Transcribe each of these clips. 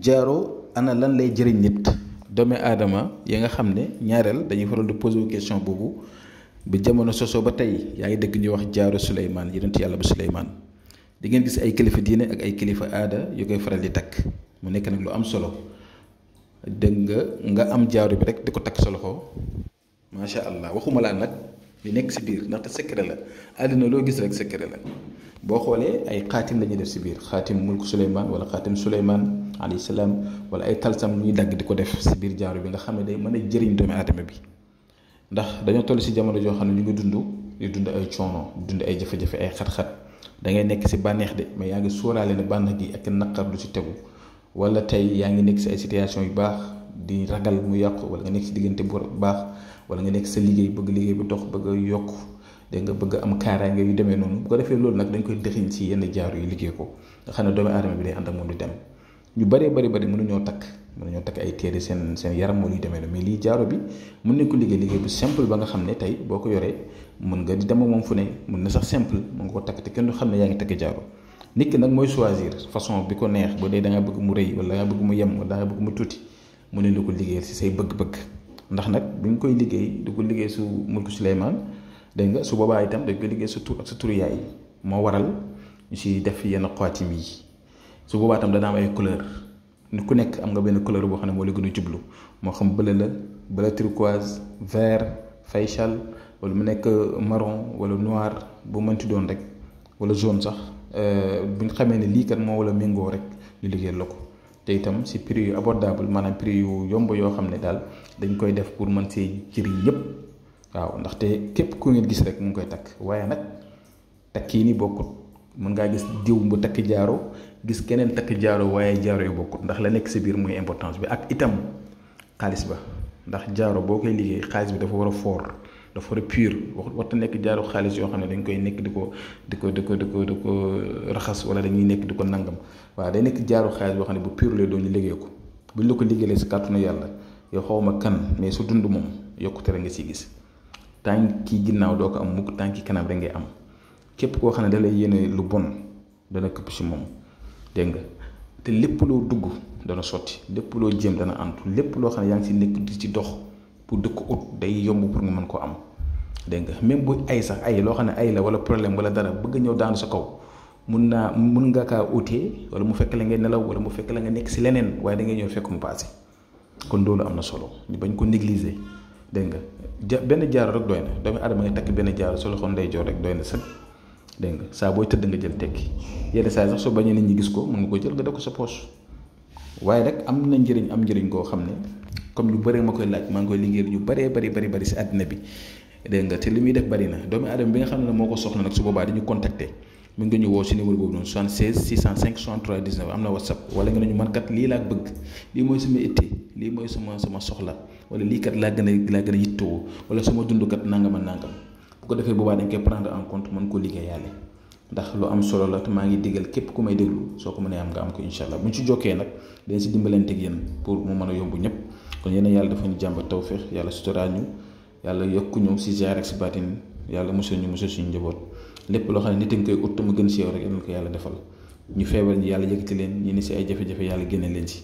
jaaro ana lan lay jëriñ nit doomi aadama ya nga xam ne ñaareel dañuy faral di poser question boobu bi jamono sosoo ba tey yaa ngi dégg ñuy wax jaaro Suleymaan yonent yàlla ba Suleymaan di ngeen gis ay kilifa diine ak ay kilifa aada yu koy faral di takk mu nekk nag lu am solo dégg nga am jaaro bi rek di ko takk sa loxo macha allah waxuma laa nag li nekk si biir ndaxte secret la àddina loo gis rek secret la boo xoolee ay xaatim la ñuy def si biir xaatim mulku Suleymaan wala xaatim Suleymaan alayhi salaam wala ay talsam ñuy dagg di ko def si biir jaaro bi nga xam ne day mën a jëriñ doomi aadama bi ndax dañoo toll si jamono joo xam ne ñu ngi dund ay coono dund ay jafe-jafe ay xat-xat da ngay nekk si bànneex de mais yaa ngi sóoraale ne bànneex gi ak naqar lu si tegu wala tey yaa ngi nekk si ay situation yu baax di ragal mu yàqu wala nga nekk si diggante bu baax wala nga nekk sa liggéey bëgg liggéey bu dox bëgg a yokk dégg nga bëgg am kaaraange yu demee noonu bu ko defee loolu nag dañ koy dëxiñ si yenn jaaro yu liggéey ko nga xam ne doomi aadama bi day ànd ak moom di dem ñu bëree bëri mënuñoo takk ay téere seen yaram moo luy demee noonu mais lii jaaro bi mën nañ ko liggéey bu simple ba nga xam ne tey boo ko yoree mën nga di dem moom fu ne mën na sax simple mën nga ko takk te kenn du xam ne yaa ngi takk jaaro nit ki nag mooy choisir façon bi ko neex bu dee da nga bëgg mu rëy wala da nga bëgg mu yem wala da nga bëgg mu tuuti mu ne la ko liggéeyal si say bëgg-bëgg ndax nag bi nga koy liggéey du ko liggéey su mulku Suleymaan dégg nga su boobaa itam dañ koy liggéey sa tur ak sa turu yaay moo waral ñu si def yenn xaatim yi su boobaa itam dana am ay couleur ni ku nekk am nga benn couleur boo xam ne moo la gën a jublu moo xam bleu turquoise vert faychal wala mu nekk marron wala noir bu mënti doon rek wala jaune sax bu ñu xamee ne lii kat moo wala méngoo rek ñu liggéeyal la ko te itam si prix yu abordable maanaam prix yu yomb yoo xam ne daal dañ koy def pour mën see jëriñ ñëpp waaw ndaxte képp ku ngeen gis rek mu ngi koy takk waaye nag takk yi ni bokkut mën ngaa gis diw bu takk jaaro gis keneen takk jaaro waaye jaaro yu bokkut ndax la nekk si biir muy importance bi ak itam xaalis ba ndax jaaro boo koy liggéey xaalis bi dafa war a fort dafa war a pur waxta nekk jaaro xaalis yoo xam ne dañ koy nekk di ko raxas wala dañuy nekk di ko nangam waaw day nekk jaaro xaalis boo xam ne bu pur lay doon ñu liggéey ko buñ la ko liggéeyee si kàttanu yàlla yow xawma kan mais su dund moom yokkute rek nga siy gis tànki ginnaaw doo ko am mukk tànki kanam rek ngay am képp koo xam ne da lay yéene lu bon dana këpp si moom dégg nga te lépp loo dugg dana sotti lépp loo jéem dana antu lépp loo xam ne yaa ngi si nekk di ci dox pour dëkk ut day yomb pour nga mën koo am dégg nga même bu ay sax ay loo xam ne ay la wala problème wala dara bëgg ñëw daanu sa kaw mun nga kaa utee wala mu fekk la ngay nelaw wala mu fekk la nga nekk si leneen waaye da ngay ñëw fekk mu passé kon loolu am na solo ñu bañ ko négliger dégg nga benn jaaro rek doy na doomu aadama nga takk benn jaaro sa loxo ndeyjoor rek doy na sëg dégg nga saa booy tëdd nga jël tekki yenn saa sax soo bañee nit ñi gis ko mën nga ko jël nga def ko sa poche waaye rek am na njëriñ koo xam ne comme ñu bëree ma koy laaj maa ngi koy liggéey ñu bari si àddina bi dégg nga te li muy def bari na doomu aadama bi nga xam ne moo ko soxla nag su boobaa dañu contacter mën nga ñu woo si numéro boobu noonu 76 605 63 19 am na whatsapp wala nga ne ñu man kat lii laa bëgg lii mooy sama itte lii mooy sama soxla wala lii kat laa gën a yittewoo wala sama dund kat nangam ak nangam bu ko defee boobaa dañ koy prendre en compte mën koo liggéeyaale ndax lu am solo la te maa ngi digal képp ku may déglu soo ko mënee am nga am ko incha allah bu ñu ci jokkee nag dañ si dimbalanteeg yéen pour mu mën a yomb ñëpp kon yéen yàlla dafa ñu jàmba tawfeex yàlla suturaa ñu yàlla yokku ñu si ziar ak si baatin yàlla musal suñu njaboot lépp loo xam ne nit a ngi koy ut mu gën si yow rek yal na ko yàlla defal ñu feebar ñi yàlla yëkkati leen ñi ni si ay jafe-jafe yàlla génne leen si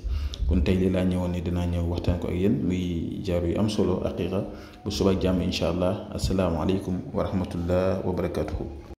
kon tey lii laa ñëwoon ni dinaa ñëw waxtaan ko ak yéen muy jaaro yu am solo aqiqa bu suba ak jàmm incha allah asalaamaaleykum wa rahmatullah wa barakatuhu